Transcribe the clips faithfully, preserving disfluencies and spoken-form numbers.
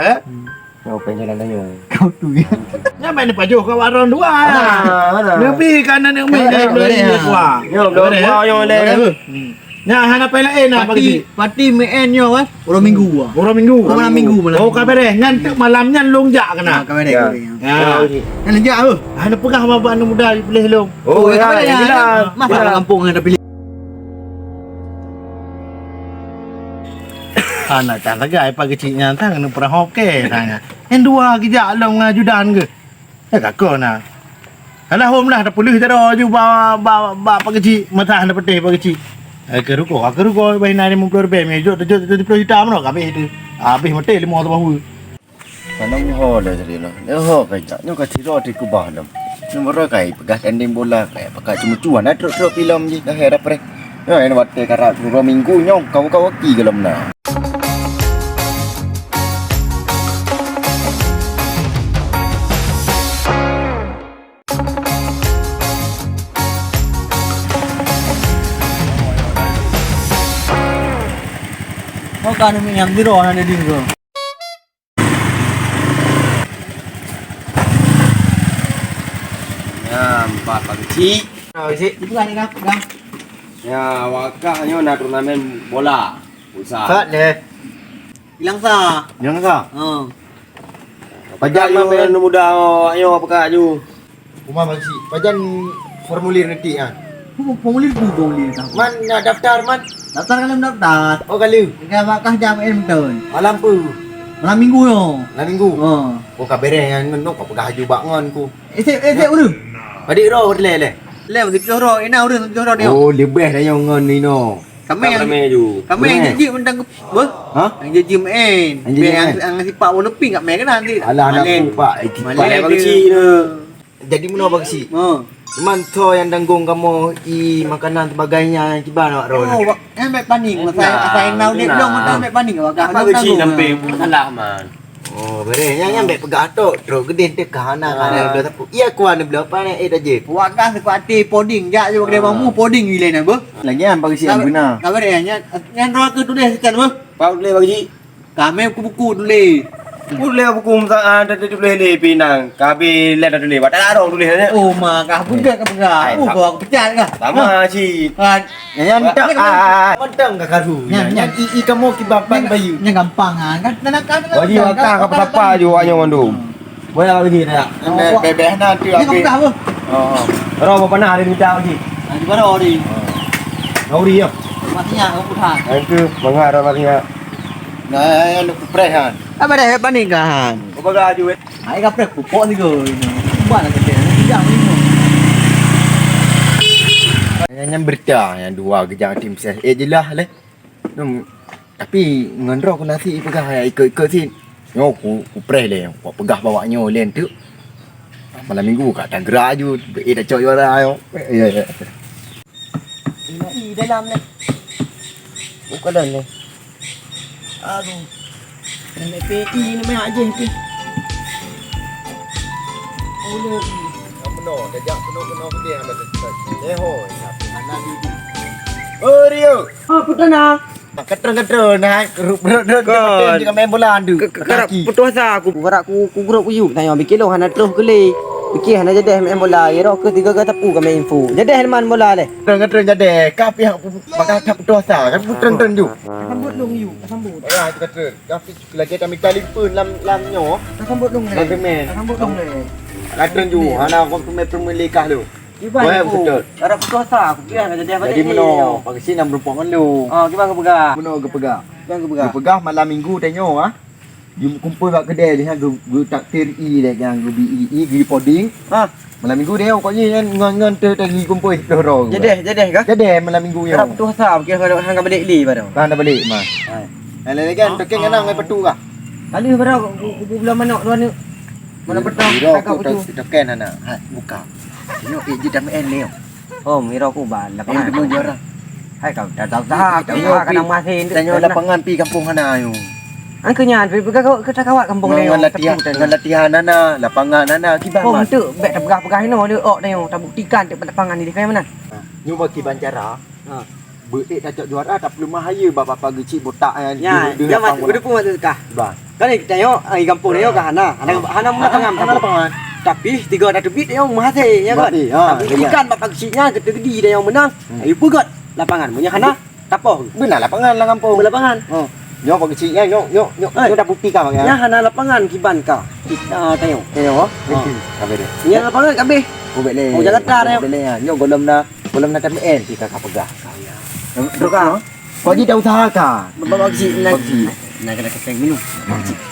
eh. Nyoe pen jalan nyoe. Kau tu ya. Nyan main pajoh ka warong dua. Mana? Mana? Lebih kanan yang main Mana? Mana? Dua. Nyoe dua Mana? Dua nyoe leh. Mana? Hmm. Nyan hana pai laén nah Pati, pagi. Pati main nyoe kan. Uroe Minggu ah. Uroe Minggu. Uroe malam Minggu malam. Oh, ka beres. Nyan tu malam nyan long jak kena. Ah, ka beres. Ya. Ka beres. Ya. Nyan jak tu. Hana peugah bak aneuk muda pilih long. Oh, ya, ya, ya, ya. Masa orang kampung hana pilih. Hana tan sagai Pak Keuchik nyan tan keuneuk peurahop keu tanyoe. Nyan dua geujak lom ngon ajudan geuh. Eh, ka kon na. Alah hom lah, tapeuleuh jaroe ju ba, ba, ba Pak Keuchik, mata hana peuteh Pak Keuchik. Eh, keu rukoh, keu rukoh bah na lima puluh ribèe, mé jok, jok, jok, tujoh puluh juta meunoe, ka habéh tu. Habéh maté lima ratus ribu. Tanam ho dah jadi lah. Dah ho ka jak. Nyoe ka sidroe teukeubah dam. Nyoe meurah kai peugah tanding bola kai. Pakai cuma cuan dah trok-trok filem jih dah hai dah preh. Nyoe yang watèe karap dua minggu nyoe kau-kau aki gelom na. Oh, kan minyak biro ada di situ. Ya, empat Pak Keuchik. Ah, Keuchik. Itu kan, kan, kan. Ya, wakah nyoe na turnamen bola. Pusat. Sat deh. Ilang sa. Ilang sa. Ha. Pajan Pajan nyoe nyoe. Aneuk muda, oh, ayo peugah ju. Uma Pak Keuchik. Pajan formulir nanti ah. Formulir tu formulir kan. Man nak daftar man? Daftar kalau daftar. Oh kalau. Enggak bakah jam M tahun. Malam pu. Malam minggu yo. Malam minggu. Ha. Oh ka beres nyan nyoe ka peugah ju bak ngon ku. Esek, esek ureueng. Padik roh leh leh. Leh begitu roh, ina ureueng tujoh roh dia. Oh, lebih dah nyang ngon ino. Kami yang ramai ju. Kami yang jijik mentang ke beuh. Ha? Yang jijik main. Yang jijik main. Yang sipak bola pi kat main kan nanti. Alah anak ku pak. Malek Pak Keuchik ni. Jadi meunoe Pak Keuchik. Ha. Cuman soe nyang tanggong kamoe i makanan sebagainya nyang kiban awak droe nyan? Oh, wak, nyan bèk panik. Oh, asai, nah, asai na udép nah. Lôn, nyan bèk panik, wak, apa nyan keuci tanggong. Sampai masalah, man. Oh, beureh. Nyan, nyan bèk peugah tok. Trok geudeh teuka hana, ah, hana bloe sapeue. Iya, kuah ni bloe apa ni? Eh, tajé. Wak kah seukuat até poding, jak je kedai mamu, poding ilèe na beuh. Lagi nyan bagi si Abuna. Ka beureh, nyan, nyan droe keuh tuléh sekian beuh. Pau tuléh bagi si. Ka mè buku-buku tuléh. Tuléh buku musa-, ah, tadi tuléh lé pinang. Ka habéh lé dah tuléh. Batal arong tuléh nyan. Oh, ma, ka peugah, ka peugah. Ai, oh, tak. Kau aku pecat kah? Sama, cik. Kan. Nyan, nyan, tak, ah, ah, ah. Mantang ka karu. Nyan, nyan, nyan. I, i kamoe kiban pan bayu. Nyan gampang, ah. Kan, nak, nak, nak, wajib nak, akang nak, apa-apa nak, ju awak nyoe mandum. Boleh lagi dah. Oh, bebeh na tu. Ni habis. Kau peugah apa? Oh. Roh apa panah ada minta lagi. Ah, di baru ni. Oh. Kau ri ya. Maksudnya, aku pecat. Itu mangat dah maksudnya. Nah, yang nak kupreh kan. Apa dah hebat ni kan? Kau peugah aju, eh. Ai kapreh pupuk tiga. Ubah lah kerja. Tidak ni. Nyan, nyan berita nyang dua geujak tim ses. Eh, jeulaih leh. Hmm, tapi ngon droe ku na sit peugah ya ikot-ikot sit. Nyoe ku, kupreh lé, ku peugah bak awak nyoe lé enteuk. Malam minggu ka tanggerak aju, eh, tacok juara nyoe. Ya, ya. Ina i dalam neh. Buka dalam neh. Aduh. Nenek P I ni meh aja tu. Udah. Kamu no, dah jak penuh-penuh dia ada. Eh, ho, siapa? Anak Didi. Oh, Rio. Ah, putra nak. Ketrön-ketrön, nah, rut-rut, rut, kon. Dia main bola tu. Ke, ke, kerap kaki. Putus asa aku. Kerap ku, ku grup ku yuk. Tanya, bikin lo hana terus keli. Bikin hana jadi main bola. Ya, roh ke tiga ke tepu ke main info. Jadi main bola deh. Ketrön-ketrön jadi. Kau pihak bakal tak putus asa. Kan putus-putus tu. Sambut long yuk, sambut. Orang tu kata, kau lagi tak minta limpun lam, lam nyo. Sambut long. Lam semen. Sambut long. Kata ju, hana aku tu main Premier League kah lu. Kiban. Weh, aku betul. Harap putus asa, aku kira nak jadi apa. Jadi ni, meno, yo. Pak Kesi nak merumpok ngon lu. Oh, kiban aku peugah. Meno aku peugah. Kiban aku peugah. Aku peugah malam minggu tanyoe, ah. Jeuet kumpôi bak keudè, jih geu-, geutakdir i lé nyang geubi i, i geubi poding. Ha. Malam minggu deh, pokok jih nyan ngon, ngon teu tadi kumpôi sepuluh droe. Jadi, jadi kah? Jadi malam minggu nyoe. Harap putus asa, kira hang, hang ka balik li baru. Hang dah balik, Mas. Hai. Hai, lagi kan, token kena ngai petu kah? Kali baru ku, ku, ku bulan manok dua ni. Mana petang, tangkap tu. Token anak. Hai, buka. Nyoe, eh, jeuet dah main ni. Oh, miro ku ban lapangan. Yang demi juara. Hai kau, dah tahu dah. Iya, kadang masih tanyoe lapangan pi kampung hana ayo. Angka nyan, pi peugah kau, kita kawat kampung nyoe. Ngon latihan, ngon latihan hana, lapangan hana, kiban. Oh, untuk bek peugah-peugah ino, dia ok tanyoe, tabuktikan di lapangan ni, di mana? Nyoe bagi bancara. Ha. Beuék tacok juara, tapi leumah hayeue bak Bapak Geuchik botak nyan. Ya, dia masih berdepan bola. Kan kita yo, ai gampông yo ka hana, hana, hana lapangan. Tapi tiga ratus bit yo meuhasé, ya kan? Tapi ikan Bapak Geuchik nyan keuteuk gedi dan yo meunang. Ayo peugöt lapangan. Meunyo hana, tapoh. Beuna lapangan lam gampông. Beuna lapangan. Oh. Nyoe Pak Geuchik nyan, nyoe, nyoe, nyoe, nyoe dah bukti ka, Bang, ya. Nyan hana lapangan kiban ka. Kita tengok. Tengok, oh. Nyan lapangan kabeh. Oh, bek lé. Oh, Jakarta, tengok. Bek lé, ya. Nyoe golom na Golom na T P N, kita ka peugah. Trok ka? Kau ji dah usaha ka? Bapak Geuchik nak. Bapak Geuchik. Nak kena keseng minum.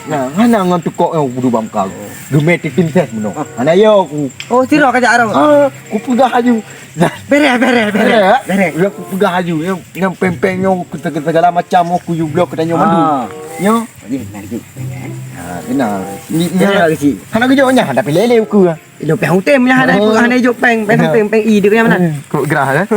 Nah, hana ngon tukok yang kudu bang kau. Geumè titim ses meunoe. Hana yo aku. Oh, siro ka jak arong. Ah, ku peugah aju. Nah. Bereh, bereh, bereh. Bereh, eh? Bereh. Udah ku peugah aju. Yang, yang peng-peng nyoe, segala macam, oh, ku yu blok kita nyoe mandu. Ah. Nyoe. Jadi, nak kejut. Ah, kena. Ni, ni. Bereh, Pak Geuchik. Hana kejut nya, tapi lele aku. Ilo peng utem nya hana, hana ijok peng, peng, peng, peng i dek nya mana? Kok gerah, eh?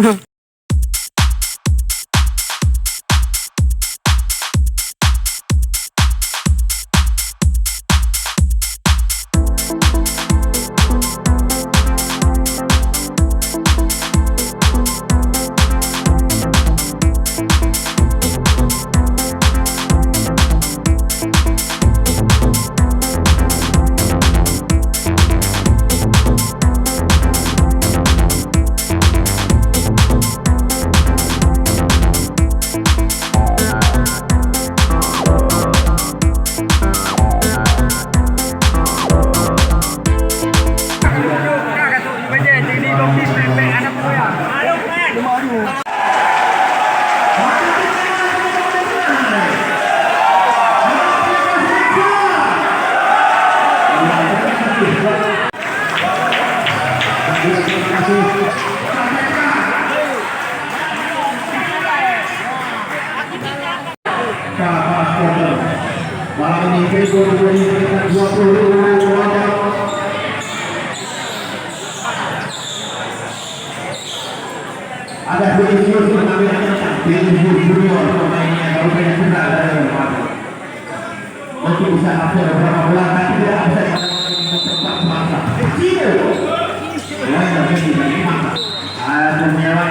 Malam ini, dua puluh ribu. Beberapa bola, tapi tidak bisa dikatakan ini tempat semata. Ciro. Ya, tapi tidak semata. Ada nyawa.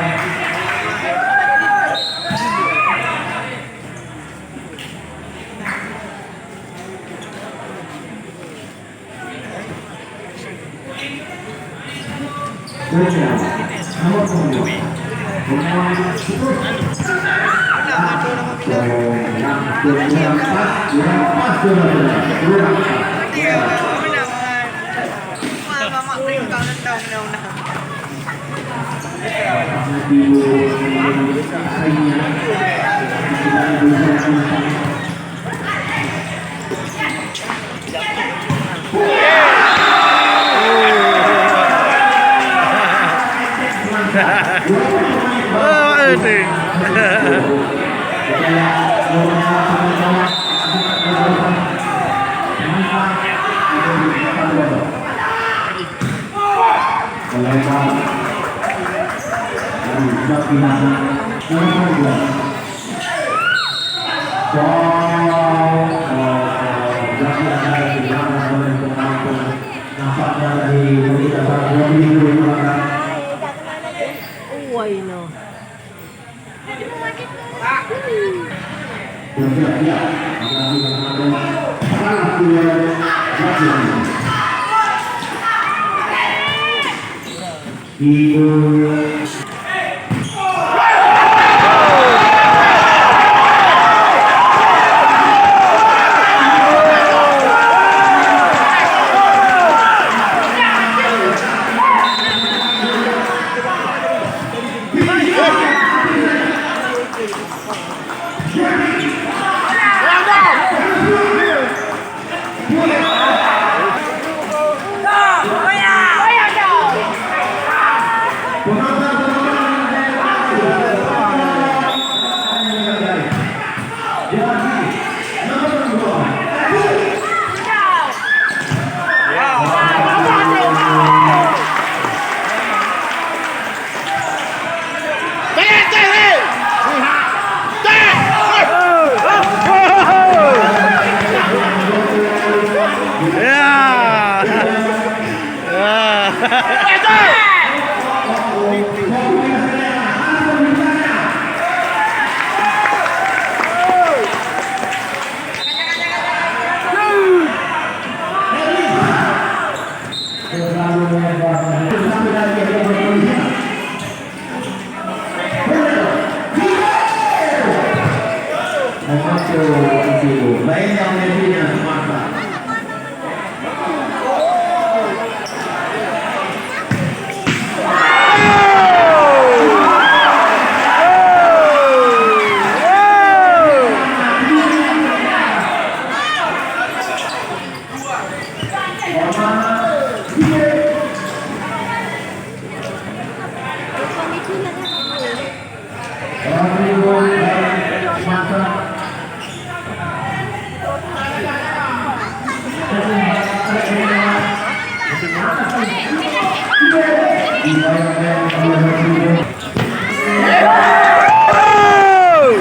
Oh,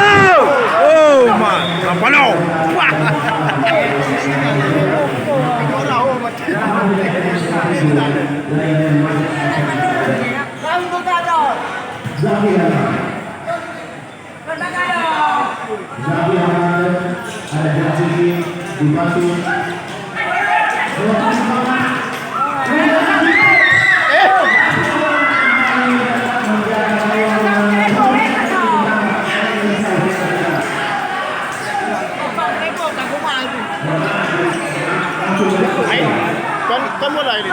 oh, oh, man. Apa lo? Wah. Hai, kon, kon mulai ni.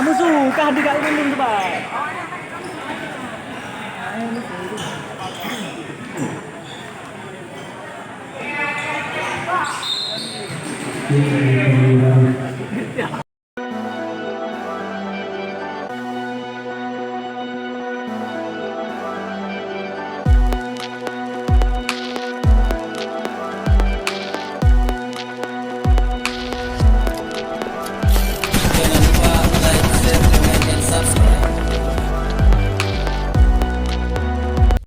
Musuh kah dekat gunung sebab.